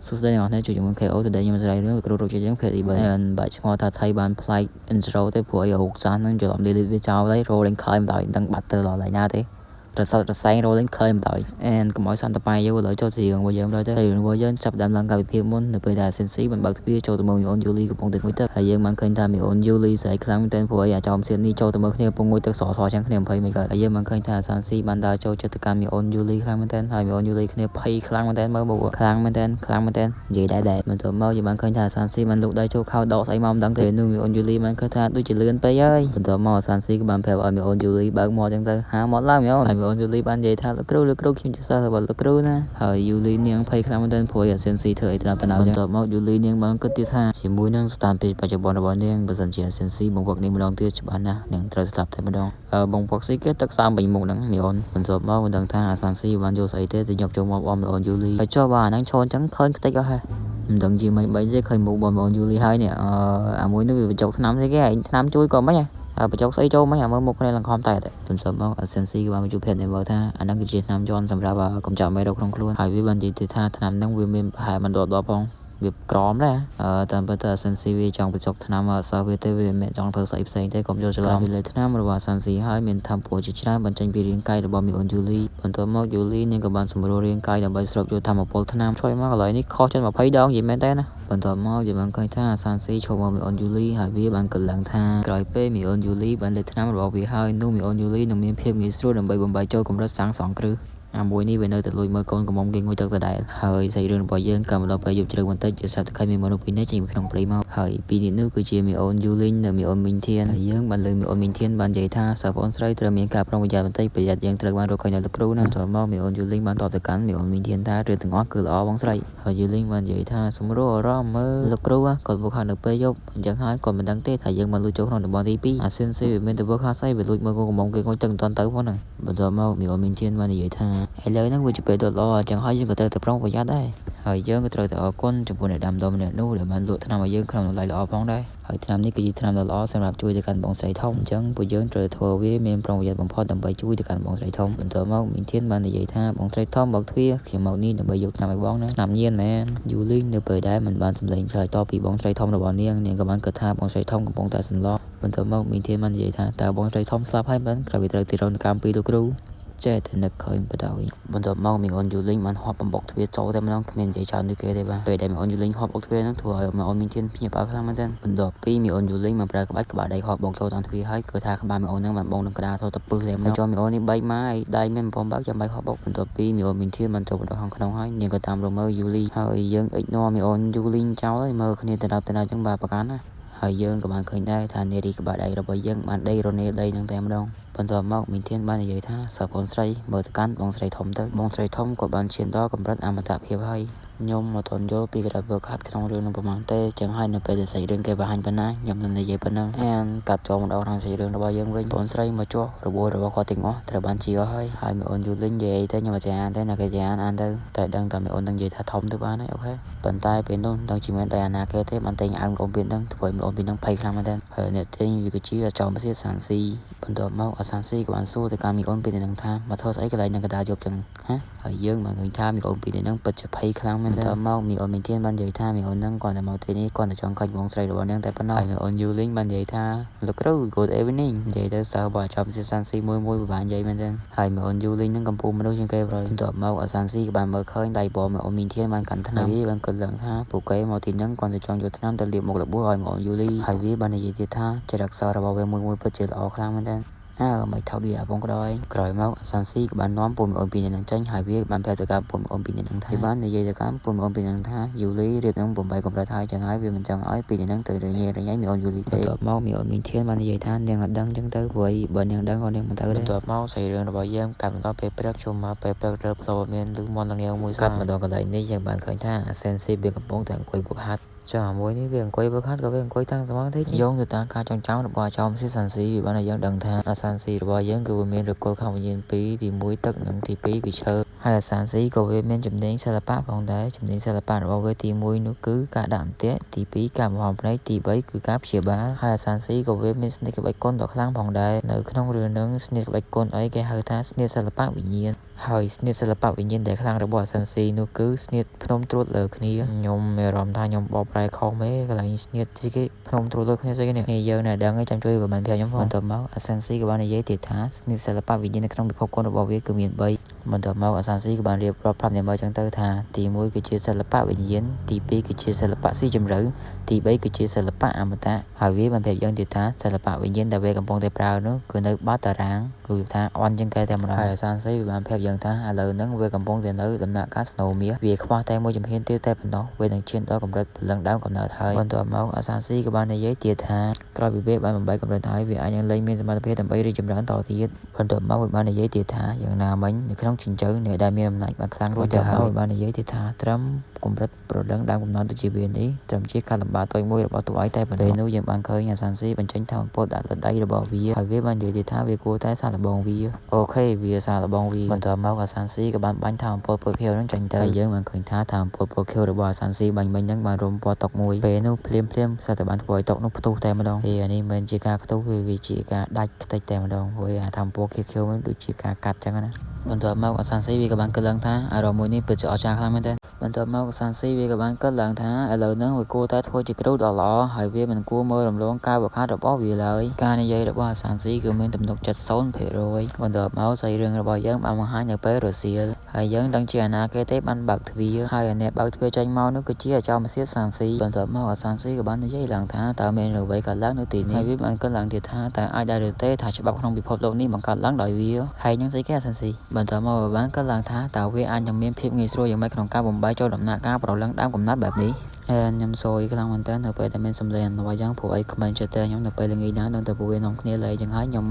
សួស្តីអ្នកនរគ្នាជួយជាមួយ KO ទៅដែលខ្ញុំស្រីរឿងគ្រូរកជាយើងភាគទី3មិនបាច់ឆ្ងល់ថាថៃបានប្លែក intro ទេព្រោះអីរូបសាសហ្នឹងច្រឡំ delete វាចោលហើយ rolling ខើយមិនដល់ដឹងបាត់ទៅដល់ណាទេរសរសែង rolling ខើយមិនដល់អែនកុំឲ្យសន្តបាយយូរឥឡូវចូលរឿងរបស់យើងដល់ទៅរឿងរបស់យើងចាប់ដើមឡើងកាលពីភាពមុននៅពេលដែល Sensi បានបើកទ្វារចូលទៅមើលមីអូនយូលីកំពុងតែងុយទឹកហើយយើងបានឃើញថាមីអូនយូលីស្រីខ្លាំងមែនទែនព្រោះអីអាចោមសៀននេះចូលទៅមើលគ្នាកំពុងងុយទឹកស្រសចឹងគ្នា20មិនកើតហើយយើងបានឃើញថា Sensi បានដើរចូលចិត្តទៅកាន់មីអូនយូលីខ្លាំងមែនទែនហើយមីអូនយូលីគ្នាភ័យខ្លាំងមែនទែនមើលមកខ្លាំងមែនទែនខ្លាំងមែនទែននិយាយដែរដែរបន្ទាប់មកយើងបានឃើញថា Sensi បានលូកដៃចូលខោដកស្អីមកមិនដឹងទេនោះមីអូនយូលីបានឃើញថាដូចជាលឿនពេកហើយបន្ទាប់មក Sensi ក៏បានប្រាប់ឲ្យមីអូនយូលីបើកមាត់ចឹងទៅហាមាត់ឡើងមីអូនហើយមីអូនយូលីបាននិយាយថាលោកគ្រូលោកគ្រូខ្ញុំជាសិស្សរបស់លោកគ្រូណាហើយយូលីនាងភ័យខ្លាំងមែនទែនព្រោះអា Sensi ធ្វើអីត្រាប់តំណៅបន្ទាប់មកយូលីនាងបានគិតទៀតថាជាមួយនឹងស្ថានភាពបច្ចុប្បន្នរបស់នាងបើសិនជា Sensi បង្វឹកនាងម្ដងទៀតច្បាស់ណាស់នាងត្រូវស្លាប់តែម្ដងបងវឹកស្អីគេទឹកសើមពេញមុខហ្នឹងមីអូនបន្ទាប់មកមិនដឹងថាអា Sensi បានយកស្អីទេទៅយកចូលមកបងមីអូនយូលីហើយចុះបើអាហ្នឹងឈរអញ្ចឹងឃើញខ្ទេចអស់ហើយមិនដឹងជាមិនបីទេឃើញមុខបងប្អូនយូលីហើយនេះអឺអាមួយនោះវាបញ្ចុកថ្នាំស្អីគេឯងថ្នាំជួយក៏មិនហ៎ហើយបញ្ចុកស្អីចូលមិញអាមើលមុខគ្នាឡើងខំតែបន្ទាប់មក Asensi ក៏បានបញ្ជូនភេទនេះមើលថាអាហ្នឹងគឺជាថ្នាំយន់សម្រាប់កម្ចាត់មេរោគក្នុងខ្លួនហើយវាបាននិយាយទៅថាថ្នាំហ្នឹងវាមានប្រហែលមិនដល់ដល់ផងវាក្រមដែរអឺតាមពិតទៅ Asensi វាចង់បញ្ចុកថ្នាំសោះវាទេវាមិនចង់ធ្វើស្អីផ្សេងទេកុំយកច្រឡំវាលើថ្នាំរបស់ Asensi ហើយមានធម៌ពលជាច្រើនបញ្ចេញពីរាងកាយរបស់មីអូនយូលីបន្ទាប់មកយូលីនាងក៏បានសម្រួលរាងកាយដើម្បីស្រូបយកធម៌ពលថ្នាំជួយមកកន្លែងនេះខុសចិត្ត20ដងនិយាយមែនទេណាបន្ទាប់មកយើងបានឃើញថាអាសានស៊ីឈប់មកមីអូនយូលីហើយវាបានកលឹងថាក្រោយពេលមីអូនយូលីបានលើកថ្នាំរបស់វាហើយនោះមីអូនយូលីនឹងមានភាពងាយស្រួលដើម្បីបំបីចូលកម្រិតសាងសង់គ្រឹះអាមួយនេះវានៅតែលួចមើលកូនកំមុំគេងុយទឹកដដែលហើយសាច់រឿងរបស់យើងក៏មកដល់ពេលយប់ជ្រៅបន្តិចជាសត្វតែឃើញមានមនុស្សពីរនាក់ចេញពីក្នុងព្រៃមកហើយពីរនាក់នោះគឺជាមីអូនយូលីងនិងមីអូនមីងធានហើយយើងបានលើមីអូនមីងធានបាននិយាយថាសិស្សប្អូនស្រីត្រូវមានការប្រុងប្រយ័ត្នបន្តិចប្រយ័ត្នយើងត្រូវបានរកឃើញដល់លោកគ្រូណាបន្ទាប់មកមីអូនយូលីងបានតបទៅកាន់មីអូនមីងធានថារឿងទាំងអស់គឺល្អបងស្រីហើយយូលីងបាននិយាយថាសម្រួលអារម្មណ៍មើលលោកគ្រូគាត់វឹកហាត់នៅពេលយប់អញ្ចឹងហើយគាត់មិនដឹងទេថាយើងបានលួចចូលក្នុងតំបន់ទី2អាស៊ិនស៊ីវាមានទៅវឹកហាត់ស្អីវាលួចមើលកូនកំមុំគេងុយទឹកមិនទាន់ទៅផងហ្នឹងបន្ទាប់មកមីអូនមីងធានបាននិយាយថាឥឡូវហ្នឹងវាជាពេលដ៏ល្អអញ្ចឹងហើយយើងក៏ត្រូវតែប្រុងប្រយ័ត្នដែរហើយយើងក៏ត្រូវតែអរគុណចំពោះអ្នកដាំដុះម្នាក់នោះដែលបានលក់ថ្នាំឲ្យយើងក្នុងតម្លៃល្អផងដែរហើយថ្នាំនេះគឺជាថ្នាំដ៏ល្អសម្រាប់ជួយទៅកាន់បងស្រីធំអញ្ចឹងពួកយើងត្រូវធ្វើវាមានប្រុងប្រយ័ត្នបំផុតដើម្បីជួយទៅកាន់បងស្រីធំបន្ទាប់មកមីងធានបាននិយាយថាបងស្រីធំបើកទ្វារខ្ញុំមកនេះដើម្បីយកថ្នាំឲ្យបងណាថ្នាំញៀនមែនយូលីងនៅពេលដែលមិនបានសម្លេងឆ្លើយតបពីបងស្រីធំរបស់នាងនាងក៏បានគិតថាបងស្រីធំកំពុងតែសន្លប់បន្ទាប់មកមីងធានបាននិយាយថាតើបងស្រីធំស្លាប់ហើយមិនក្រោយពីត្រូវទីរនកម្មពីលោកគ្រូចេះតែនឹកឃើញបដ ாய் បន្ទាប់មកមីអូនយូលីងបានហប់បំបុកទ្វារចូលតែម្ដងគ្មាននិយាយច្រើនដូចគេទេបាទពេលដែលមីអូនយូលីងហប់បុកទ្វារហ្នឹងធ្វើឲ្យមីអូនមីងធានភ្ញាក់ផ្អើលខ្លាំងមែនទែនបន្ទាប់ពីមីអូនយូលីងបានប្រើក្បាច់ក្បាលដៃហប់បុកចូលតាមទ្វារហើយគឺថាក្បាលមីអូនហ្នឹងបានបងនឹងក្តារចូលទៅពឹសតែម្ដងចូលមីអូននេះបែកមកហើយដៃមានបំពង់បើកចាំបាច់ហប់បុកបន្ទាប់ពីមីអូនមីងធានបានចូលមកដល់ខាងក្នុងហើយនាងក៏តាមរមើលយូលីហើយយើងអិចនាំមីអូនយូលីងចោលហើយមើលគ្នាទៅដល់ទៅដល់ចឹងបាទប្រកាន់ណាហើយយើងក៏បានឃើញដែរថានារីក្បាលដៃរបស់យើងបានដេករនាដីនឹងតែម្ដងបន្ទាប់មកមីងធានបាននិយាយថាសិស្សបងស្រីមើលទៅកាន់បងស្រីធំទៅបងស្រីធំក៏បានឈានដល់កម្រិតអមតភាពហើយខ្ញុំមកតន់យល់ពីក្របវឹកហាត់ក្នុងរឿងនឹងប្រហែលទេចឹងហើយនៅពេលដែលសាច់រឿងគេបង្ហាញប៉ុណ្ណាខ្ញុំនឹងនិយាយប៉ុណ្ណឹងអានកាត់ចូលមកដល់ក្នុងសាច់រឿងរបស់យើងវិញបងស្រីមកចុះរបួសរបស់គាត់ទាំងអស់ត្រូវបានជាហើយហើយមីអូនយូលីងនិយាយទៅខ្ញុំអត់ចេះអានទេណាគេចេះអានអានទៅតែដឹងតែមីអូននឹងនិយាយថាធំទៅបានហើយអូខេប៉ុន្តែពេលនោះដឹងជាមិនតែអាណាគេទេបានតែងអើមកូនពីនឹងធ្វើឲ្យមីអូនពីនឹងភ័យខ្លាំងមែនទែនហើយអ្នកទិញវាគឺជាចោមសៀសានស៊ីបន្ទាប់មកអាសានស៊ីក៏បានសួរទៅកាន់មីអូនពីនឹងថាមកធ្វើស្អីកន្លែងនឹងកដាយប់ចឹងហ៎ហើយយើងបានឃើញថាមីអូនពីនឹងពិតជាភ័យខ្លាំងមែនទែនមកមីអូនមីធានបាននិយាយថាមីអូននឹងគាត់តែមកទីនេះគាត់តែចង់កាច់បងស្រីរបស់នាងតែប៉ុណ្ណោះហើយមីអូនយូលីងបាននិយាយថាលោកគ្រូ good evening និយាយទៅសើបើចំស៊ីសានស៊ីមួយមួយពិបាកនិយាយមែនទែនហើយមីអូនយូលីងនឹងកំពូលមនុស្សជាងគេប្រយបន្ទាប់មកអាសានស៊ីក៏បានមើលឃើញដៃបងមីអូនមីធានបានកាន់ថ្នាំវាបានគិតឡើងថាពួកគេមកទីនឹងគាត់តែចង់យកថ្នាំទៅលាបមុខរបួសឲ្យមីអូនយូលីហើយវាបាននិយាយទៀតថាចរិតសរបស់វាមួយមួយពិតជាល្អខ្លាំងមែនទែនអើមិនថោកឌីអាបងក៏ដោយក្រោយមកអាសានស៊ីក៏បាននាំពុំអូនពីរនាក់នឹងចេញហើយវាបានប្រាប់ទៅកាន់ពុំអូនពីរនាក់នឹងថាបាននិយាយទៅកាន់ពុំអូនពីរនាក់នឹងថាយូលីរៀបនឹងបំបីកម្រិតហើយចឹងហើយវាមិនចង់ឲ្យពីរនាក់នឹងទៅរញ៉េរញ៉ៃមីអូនយូលីទេបន្ទាប់មកមីអូនមីធានបាននិយាយថានាងអត់ដឹងចឹងទៅព្រោះបើនាងដឹងក៏នាងមិនទៅដែរបន្ទាប់មកសាច់រឿងរបស់យើងកាត់មកដល់ពេលព្រឹកជុំមកពេលព្រឹករើផ្លូវមានលឺមន់ល្ងាវមួយកាត់មកដល់កន្លែងនេះយើងបានឃើញថាអាសានស៊ីវាកំពុងតែអង្គុយវឹកហាត់ចុះមួយនេះវាអង្គុយវឹកហាត់ក៏វាអង្គុយតាំងសមាធិយោងទៅតាមការចងចាំរបស់ចោមស៊ីសានស៊ីវាបានឲ្យយើងដឹងថាអាសានស៊ីរបស់យើងគឺវាមានរកលខាងវិញ្ញាណ2ទី1ទឹកនិងទី2គឺឈើហ ហើយអាសានស៊ីក៏វាមានជំនាញសិល្បៈផងដែរជំនាញសិល្បៈរបស់វាទី1នោះគឺការដាក់អន្ទាក់ទី2ការបង្ហោះភ្នែកទី3គឺការព្យាបាលហើយអាសានស៊ីក៏វាមានស្នៀតក្បាច់គុណដ៏ខ្លាំងផងដែរនៅក្នុងរឿងនឹងស្នៀតក្បាច់គុណអីគេហៅថាស្នៀតសិល្បៈវិញ្ញាណហើយស្នៀតសិល្បៈវិញ្ញាណដែលខ្លាំងរបស់អាសានស៊ីនោះគឺស្នៀតភ្នំត្រួតលើគ្នាខ្ញុំមានអារម្មណ៍ថាខ្ញុំបកប្រែខុសមេកន្លែងស្នៀតស្អីគេភ្នំត្រួតលើគ្នាស្អីគេនេះយើងនៅដឹងចាំជួយប្រហែលប្រាប់ខ្ញុំផងបន្ទាប់មកអាសានស៊ីក៏បាននិយាយទៀតថាស្នៀតសិល្បៈវិញ្ញាណនៅក្នុងពិភពគុណរបស់វាគឺមាន3បន្ទាប់មកអាសានស៊ីក៏បានរៀបរាប់ប្រាប់អ្នកមើលចឹងទៅថាទី1គឺជាសិល្បៈវិញ្ញាណទី2គឺជាសិល្បៈស៊ីជម្រៅទី3គឺជាសិល្បៈអមតៈហើយវាបានប្រាប់យើងទៀតថាសិល្បៈវិញ្ញាណដែលវាកំពុងតែប្រើនោះគឺនៅបាតតារាងគឺវាថាអន់ជាងគេតែម្ដងហើយអាសានស៊ីវាបានប្រាប់យើងថាឥឡូវហ្នឹងវាកំពុងតែនៅដំណាក់កាលស្នូមាសវាខ្វះតែមួយជំហានទៀតតែប៉ុណ្ណោះវានឹងឈានដល់កម្រិតព្រលឹងដើមកំណើតហើយបន្ទាប់មកអាសានស៊ីក៏បាននិយាយទៀតថាក្រោយពីវាបានបំបីកម្រិតហើយវាអាចនឹងលែងមានសមត្ថភាពដើម្បីរីកចម្រើនតទៀតបន្ទាប់មកវាបាននិយាយទៀតថាយ៉ាងណាមិញនៅក្នុងចិញ្ចៅអ្នកដែលមានអំណាចបានខ្លាំងរួចទៅហើយបាននិយាយទៀតថាត្រឹមកម្រិតព្រលឹងដើមកំណត់ដូចជាវានេះត្រឹមជាការលំបាកតូចមួយរបស់តួឯងតែប៉ុណ្ណោះពេលនោះយើងបានឃើញអាសានស៊ីបញ្ចេញថាមពលដាក់លើដៃរបស់វាហើយវាបាននិយាយទៀតថាវាគួរតែសាកល្បងវាអូខេវាសាកល្បងវាបន្ទាប់មកអាសានស៊ីក៏បានបាញ់ថាមពលពណ៌ខៀវនឹងចេញទៅហើយយើងបានឃើញថាថាមពលពណ៌ខៀវរបស់អាសានស៊ីបាញ់មិញនឹងបានរុំពណ៌តុកមួយពេលនោះភ្លាមភ្លាមសត្វតែបានធ្វើឲ្យតុកនោះផ្ទុះតែម្ដងហើយអានេះមិនជាការផ្ទុះវាជាការដាច់ខ្ទេចតែម្ដងព្រោះអាថាមពលខៀវៗនឹងដូចជាការកាត់ចឹងណាបន្ទាប់មកអាសានស៊ីវាក៏បានគិតឡើងថាអារម្មណ៍មួយនេះពិតជាអស្ចារ្យខ្លាំងមែនទែនបន្ទាប់មកអាសានស៊ីវាក៏បានគិតឡើងថាឥឡូវហ្នឹងវាគួរតែធ្វើជាគ្រូដ៏ល្អហើយវាមិនគួរមើលរំលងការវឹកហាត់របស់វាឡើយការនិយាយរបស់អាសានស៊ីគឺមានទំនុកចិត្ត 0% បន្ទាប់មកសាច់រឿងរបស់យើងបានបង្ហាញនៅពេលរសៀលហើយយើងដឹងជាអាណាគេទេបានបើកទ្វារហើយអាអ្នកបើកទ្វារចេញមកនោះគឺជាអាចមសៀតសានស៊ីបន្ទាប់មកអាសានស៊ីក៏បាននិយាយឡើងថាតើមានអ្វីកើតឡើងនៅទីនេះហើយវាបានគិតឡើងទៀតថាតើអាចដែរឬទេថាច្បាប់ក្នុងពិភពលោកនេះបង្កើតឡើងដោយវាហើយនឹងស្អីគេអាសានស៊ីបន្ទាប់មកបានគិតឡើងថាតើវាអាចនឹងមានភាពងាយស្រួលយ៉ាងម៉េចក្នុងការបំបែកចូលដំណាក់កាលប្រលឹងដើមកំណត់បែបនេះហើយខ្ញុំសយខ្លាំងមែនតើនៅពេលដែលមានសំឡេងអនុយ៉ាងព្រោះអីក្មេងចិត្តតែខ្ញុំនៅពេលល្ងាចណាដល់ទៅពួកវានាំគ្នាលេងចឹងហើយខ្ញុំ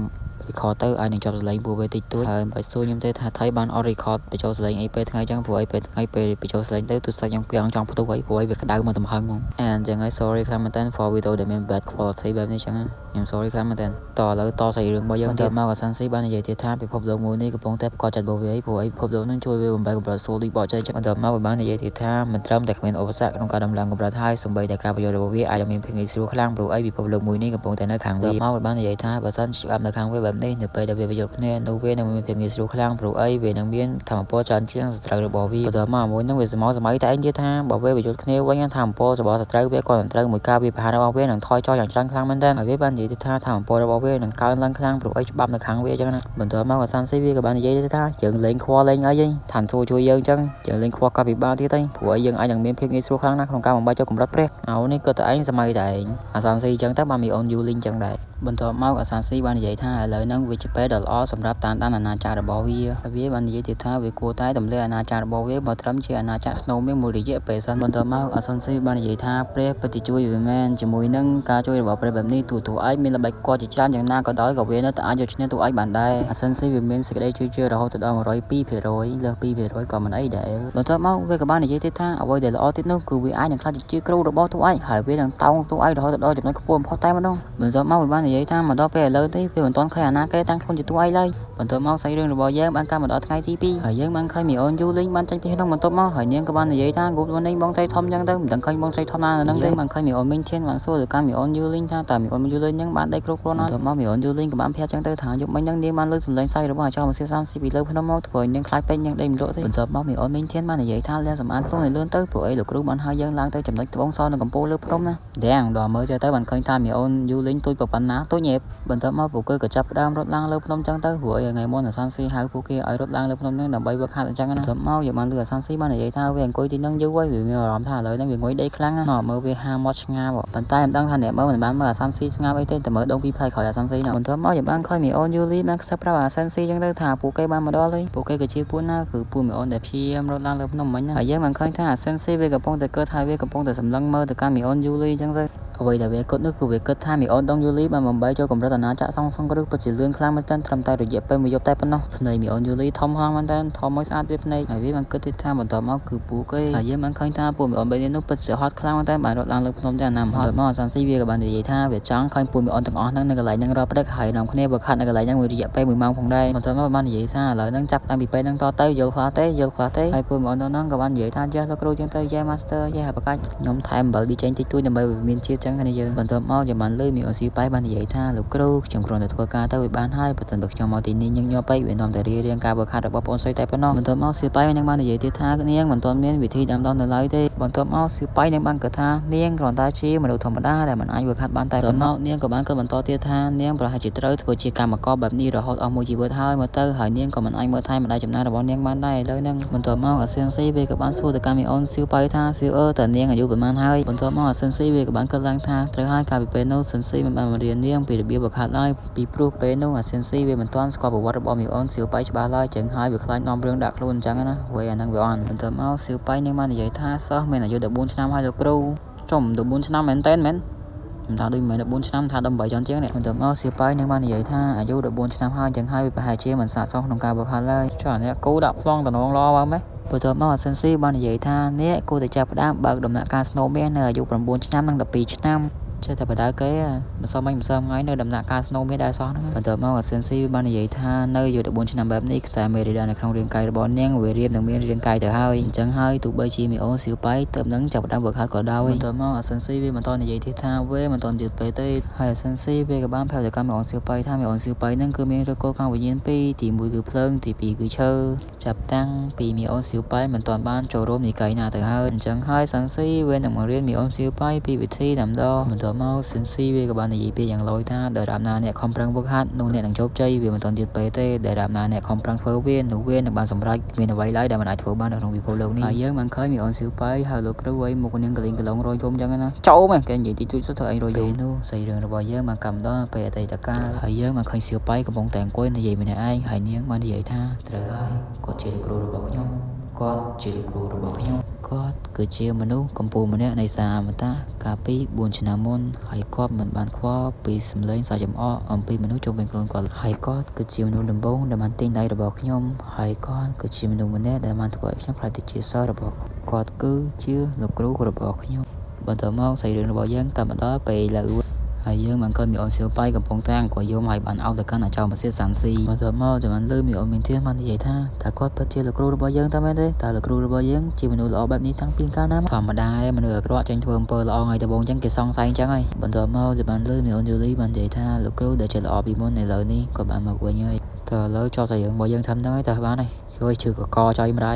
record ទៅអាចនឹងជាប់សលេងពួកវាតិចតួចហើយមិនបាច់សួរខ្ញុំទេថាថៃបានអត់ record បញ្ចូលសលេងអីពេលថ្ងៃចឹងព្រោះអីពេលថ្ងៃពេលបញ្ចូលសលេងទៅទូរស័ព្ទខ្ញុំគៀងចង់ផ្ទុះអីព្រោះអីវាក្តៅមកទំហឹងហ្មងអញ្ចឹងហើយ sorry ខ្លាំងមែនតើ for video ដែលមាន bad quality បែបនេះចឹងខ្ញុំ sorry ខ្លាំងមែនតើតឥឡូវតសាច់រឿងរបស់យើងទៀតមកអាសានស៊ីបាននិយាយទៀតថាពិភពលោកមួយនេះកំពុងតែប្រកបចិត្តរបស់វាព្រោះអីពិភពលោកនឹងជួយវាបំបែកកម្រិតសូលីបកចេញបន្ទាប់មកវាបាននិយាយទៀតថាមិនត្រឹមតែគ្មានឧបសគ្គក្នុងការដំឡើងកម្រិតហើយសូម្បីតែការប្រយុទ្ធរបស់វាអាចនឹងមានភាពងាយស្រួលខ្លាំងព្រោះអីពិភពលោកមួយនេះកំពុងតែនៅខាងវាមកវាបាននិយាយថាបើសិនច្បាប់នៅខាងវាបែបនេះនៅពេលដែលវាប្រយុទ្ធគ្នានោះវានឹងមានភាពងាយស្រួលខ្លាំងព្រោះអីវានឹងមានធម៌ពលច្រើនជាងសត្រូវរបស់វាបន្ទាប់មកមួយនឹងវាសមសម័យតែឯងទៀតថាបើវាប្រយុទ្ធគ្នាវិញធម៌ពលរបស់សត្រូវវាក៏នឹងត្រូវមួយការវាប្រហាររបស់វានឹងថយចុះយ៉ាងច្រើនខ្លាំងមែនទែនហើយវាបាននិយាយថាធម៌ពលរបស់វានឹងកើនឡើងខ្លាំងព្រោះអីច្បាប់នៅខាងវាអញ្ចឹងណាបន្ទាប់មកអាសានស៊ីវាក៏បាននិយាយថាយើងលេងខ្វល់លេងអីហីឋានសួគ៌ជួយយើងអញ្ចឹងយើងលេងខ្វល់កពិបាលទៀតហីព្រោះអីយើងអាចនឹងមានភាពងាយស្រួលខ្លាំងណាស់ក្នុងការបំបែកចូលកម្រិតព្រះអោនេះក៏តែឯងសម័យតែឯងអាសានស៊ីអញ្ចឹងទៅបានមីអូនយូលីងអញ្ចឹងដែរបន្ទាប់មកអាសានស៊ីបាននិយាយថាឥឡូវហ្នឹងវាជាពេលដ៏ល្អសម្រាប់តាមដានអាណាចក្ររបស់វាហើយវាបាននិយាយទៀតថាវាគួរតែទម្លាក់អាណាចក្ររបស់វាបើត្រឹមជាអាណាចក្រស្នូមមួយរយៈពេលសិនបន្ទាប់មកអាសានស៊ីបាននិយាយថាព្រះពិតជាជួយវាមែនជាមួយនឹងការជួយរបស់ព្រះបែបនេះទូទៅឯងមានល្បិចកលជាច្រើនយ៉ាងណាក៏ដោយក៏វានៅតែអាចយកឈ្នះតួឯងបានដែរអាសានស៊ីវាមានសេចក្តីជឿជាក់រហូតដល់102%លើស2%ក៏មិនអីដែរបន្ទាប់មកវាក៏បាននិយាយទៀតថាអ្វីដែលល្អទៀតនោះគឺវាអាចនឹងក្លាយជាគ្រូរបស់តួឯងហើយវានឹងតោងតួឯងរហូតដល់ចំណុចខ្ពស់បំផុតតែម្ដងបន្ទាប់មកវាបាននិយាយថាមកដល់ពេលឥឡូវនេះវាមិនទាន់ឃើញអាណាគេតាំងខ្លួនជាតួឯងឡើយបន្ទាប់មកសាច់រឿងរបស់យើងបានកាត់មកដល់ថ្ងៃទី2ហើយយើងបានឃើញមីអូនយូលីងបានចេញពីក្នុងបន្ទប់មកហើយនាងក៏បាននិយាយថា Good morning បងស្រីធំចឹងទៅមិនដឹងឃើញបងស្រីធំណានៅនឹងទេបានឃើញមីអូនមីងធានបានសួរទៅកាន់មីអូនយូលីងថាតើមីអូនយូលីងហ្នឹងបានដេកគ្រប់គ្រាន់អត់បន្ទាប់មកមីអូនយូលីងក៏បានប្រាប់ចឹងទៅថាយប់មិញហ្នឹងនាងបានលើសំឡេងសើចរបស់អាចមសៀសានស៊ីពីលើភ្នំមកធ្វើឲ្យនាងខ្លាចពេកនាងដេកមិនលក់ទេបន្ទាប់មកមីអូនមីងធានបាននិយាយថាលាងសម្អាតខ្លួនឲ្យលឿនទៅព្រោះអីលោកគ្រូបានឲ្យយើងឡើងទៅចំណុចត្បូងសនៅកំពូលលើភ្នំណាទាំងដល់មើលចេះទៅបានឃើញថាមីអូនយូលីងទូចប៉ុណ្ណាទូចញ៉េបបន្ទាប់មកពួកគេក៏ចាប់ផ្ដើមរត់ឡើងលើភ្នំចឹងទៅព្រោះអីថ្ងៃមុនអាសានស៊ីហៅពួកគេឲ្យរត់ឡើងលើភ្នំហ្នឹងដើម្បីវឹកហាត់អញ្ចឹងណាបន្ទាប់មកយកបានលឺអាសានស៊ីបាននិយាយថាវាអង្គុយទីហ្នឹងយូរហើយវាមានអារម្មណ៍ថាឥឡូវហ្នឹងវាងុយដេកខ្លាំងណាស់មើលវាហាមាត់ឆ្ងាបប៉ុន្តែមិនដឹងថាអ្នកមើលមិនបានមើលអាសានស៊ីស្ងាប់អីទេតែមើលដងពីរផ្លែក្រោយអាសានស៊ីហ្នឹងបន្ទាប់មកយកបានឃើញមីអូនយូលីបានខ្សឹបប្រាប់អាសានស៊ីចឹងទៅថាពួកគេបានមកដល់ហើយពួកគេក៏ជាពួកណាគឺពួកមីអូនដែលព្យាយាមរត់ឡើងលើភ្នំមិញហើយយើងបានឃើញថាអាសានស៊ីវាកំពុងតែកើតហើយវាកំពុងតែសម្លឹងមើលទៅកាន់មីអូនយូលីចឹងទៅ អ្វីដែលវាគិតនោះគឺវាគិតថាមីអូនដងយូលីបានបំបីចូលកម្រិតអាណាចក្រសងសងគ្រឹះពិតជាលឿនខ្លាំងមែនទែនត្រឹមតែរយៈពេលមួយយប់តែប៉ុណ្ណោះភ្នែកមីអូនយូលីធំខ្លាំងមែនទែនធំមួយស្អាតទៀតភ្នែកហើយវាបានគិតទៀតថាបន្ទាប់មកគឺពូគេហើយយើងបានឃើញថាពួកមីអូនបីនេះនោះពិតជាហត់ខ្លាំងមែនទែនបានរត់ឡើងលើភ្នំយ៉ាងណាមហត់មកអាសានស៊ីវាក៏បាននិយាយថាវាចង់ឃើញពួកមីអូនទាំងអស់ហ្នឹងនៅកន្លែងហ្នឹងរាល់ព្រឹកហើយនាំគ្នាបើខាត់នៅកន្លែងហ្នឹងមួយរយៈពេល1ម៉ោងផងដែរបន្ទាប់មកបាននិយាយថាឥឡូវហ្នឹងចាប់តាំងពីពេលហ្នឹងតទៅយល់ខ្លះទេយល់ខ្លះទេហើយពួកមីអូនហ្នឹងក៏បាននិយាយថាចេះលោកគ្រូជាងទៅយេ master យេហើយប្រកាសខ្ញុំថែមអំបិលប៊ីចេងតិចតួចដើម្បីវាមានជាតិចឹងគ្នាយើងបន្ទាប់មកចាំបានលើមីអូនស៊ីប៉ៃបាននិយាយថាលោកគ្រូខ្ញុំគ្រាន់តែធ្វើការទៅវាបានហើយបើមិនបើខ្ញុំមកទីនេះញឹកញាប់ពេកវានាំតែរៀបរៀងការបើខាត់របស់បងស្រីតែប៉ុណ្ណោះបន្ទាប់មកស៊ីប៉ៃនឹងបាននិយាយទៀតថានាងមិនទាន់មានវិធីដាំដុះនៅឡើយទេបន្ទាប់មកស៊ីប៉ៃនឹងបានគិតថានាងគ្រាន់តែជាមនុស្សធម្មតាដែលមិនអាចវឹកហាត់បានតែប៉ុណ្ណោះនាងក៏បានគិតបន្តទៀតថានាងប្រហែលជាត្រូវធ្វើជាកម្មករបែបនេះរហូតអស់មួយជីវិតហើយមើលទៅហើយនាងក៏មិនអាចមើលថែម្ដាយចំណាស់របស់នាងបានដែរឥឡូវហ្នឹងបន្ទាប់មកអាស៊ិនស៊ីវាក៏បានសួរទៅកាន់មីអូនស៊ីប៉ៃថាស៊ីអើតើនាងអាយុប៉ុន្មានហើយបន្ទាប់មកអាស៊ិនស៊ីវាក៏បានគិតឡើងថាត្រូវហើយកាលពីពេលនោះស៊ិនស៊ីមិនបានបង្រៀននាងពីរបៀបវឹកហាត់ឡើយពីព្រោះពេលនោះអាស៊ិនស៊ីវាមិនទាន់ស្គាល់ប្រវត្តិរបស់មីអូនសៀវប៉ៃច្បាស់ឡើយចឹងហើយវាខ្លាចនាំរឿងដាក់ខ្លួនអញ្ចឹងណាវ៉េអាហ្នឹងវាអន់បន្ទាប់មកសៀវប៉ៃនឹងបាននិយាយថាសិស្សមានអាយុ14ឆ្នាំហើយលោកគ្រូចំ14ឆ្នាំមែនតើមែនខ្ញុំថាដូចមិនមែន14ឆ្នាំថា18ចន់ជាងនេះបន្ទាប់មកសៀវប៉ៃនឹងបាននិយាយថាអាយុ14ឆ្នាំហើយចឹងហើយវាប្រហែលជាមិនស័ក្តិសមក្នុងការវឹកហាត់ឡើយចុះអានេះគូដាក់ប្លង់តំណងឡបើម៉េចបន្ទាប់មកអាស៊ិនស៊ីបាននិយាយថានេះគួរតែចាប់ផ្ដើមបើកដំណាក់កាលស្នូមាសនៅអាយុ9ឆ្នាំនិង12ឆ្នាំចេះតែបដៅគេម្សិលមិញម្សិលថ្ងៃនៅដំណាក់កាលស្នូមាសដែរសោះហ្នឹងបន្ទាប់មកអាស៊ិនស៊ីបាននិយាយថានៅអាយុ14ឆ្នាំបែបនេះខ្សែមេរីដានៅក្នុងរាងកាយរបស់នាងវារៀបនឹងមានរាងកាយទៅហើយអញ្ចឹងហើយទោះបីជាមីអូនសៀវប៉ៃទៅនឹងចាប់ផ្ដើមវឹកហាត់ក៏ដោយបន្ទាប់មកអាស៊ិនស៊ីវាបន្តនិយាយទៀតថាវាមិនទាន់យឺតពេកទេហើយអាស៊ិនស៊ីវាក៏បានប្រាប់ទៅកាន់មីអូនសៀវប៉ៃថាមីអូនសៀវប៉ៃហ្នឹងគឺមានឫសគល់ខាងវិញ្ញាណពីរទី1គឺភ្លើងទី2គឺឈើចាប់តាំងពីមីអូនសៀវប៉ៃមិនទាន់បានចូលរួមនិកាយណាទៅហើយអញ្ចឹងហើយសាន់ស៊ីវានឹងបង្រៀនមីអូនសៀវប៉ៃពីវិធីដាំដុះបន្ទាប់មកសិនស៊ីវាក៏បាននិយាយពីយ៉ាងឡូយថាដរាបណាអ្នកខំប្រឹងវឹកហាត់នោះអ្នកនឹងជោគជ័យវាមិនទាន់យឺតពេកទេដរាបណាអ្នកខំប្រឹងធ្វើវានោះវានឹងបានសម្រេចគ្មានអ្វីឡើយដែលមិនអាចធ្វើបាននៅក្នុងពិភពលោកនេះហើយយើងបានឃើញមីអូនសៀវប៉ៃហើយលោកគ្រូឲ្យមុខនាងកលីងកឡងរយយំចឹងណាចូលមែនគេនិយាយទីជួយធ្វើឯងរយយំនោះសាច់រឿងរបស់យើងបានកម្មដល់ពេលអតីតកាលហើយយើងបានឃើញសៀវប៉ៃកំពុងតែអង្គុយនិយាយម្នាក់ឯងហើយនាងបាននិយាយថាត្រូវហើយគាត់ជាលោកគ្រូរបស់ខ្ញុំគាត់ជាលោកគ្រូរបស់ខ្ញុំគាត់គឺជាមនុស្សកំពូលម្នាក់នៃសារអមតៈកាលពី4ឆ្នាំមុនហើយគាត់មិនបានខ្វល់ពីសម្លេងសើចចំអកអំពីមនុស្សជុំវិញខ្លួនគាត់ហើយគាត់គឺជាមនុស្សដំបូងដែលបានទិញដៃរបស់ខ្ញុំហើយគាត់គឺជាមនុស្សម្នាក់ដែលបានធ្វើឲ្យខ្ញុំក្លាយទៅជាសិស្សរបស់គាត់គឺជាលោកគ្រូរបស់ខ្ញុំបន្ទាប់មកសាច់រឿងរបស់យើងតាមមកដល់ពេលឥឡូវហើយយើងបានឃើញមីអូនសៀវប៉ៃកំពុងតែអង្គុយយំហើយបានអោបទៅកាន់អាចោមសៀសាន់ស៊ីបន្ទាប់មកចាំបានលើមីអូនមីនទៀនបាននិយាយថាតើគាត់ពិតជាលោកគ្រូរបស់យើងតើមែនទេតើលោកគ្រូរបស់យើងជាមនុស្សល្អបែបនេះតាំងពីកាលណាមកធម្មតាឯងមនុស្សអាក្រក់ចេញធ្វើអំពើល្អថ្ងៃដំបូងចឹងគេសង្ស័យចឹងហើយបន្ទាប់មកចាំបានលើមីអូនយូលីបាននិយាយថាលោកគ្រូដែលជាល្អពីមុនឥឡូវនេះគាត់បានមកវិញហើយតើឥឡូវចប់សាច់រឿងរបស់យើងធ្វើហ្នឹងហើយតើបានហើយជួយជឿកកចុយម្ដាយ។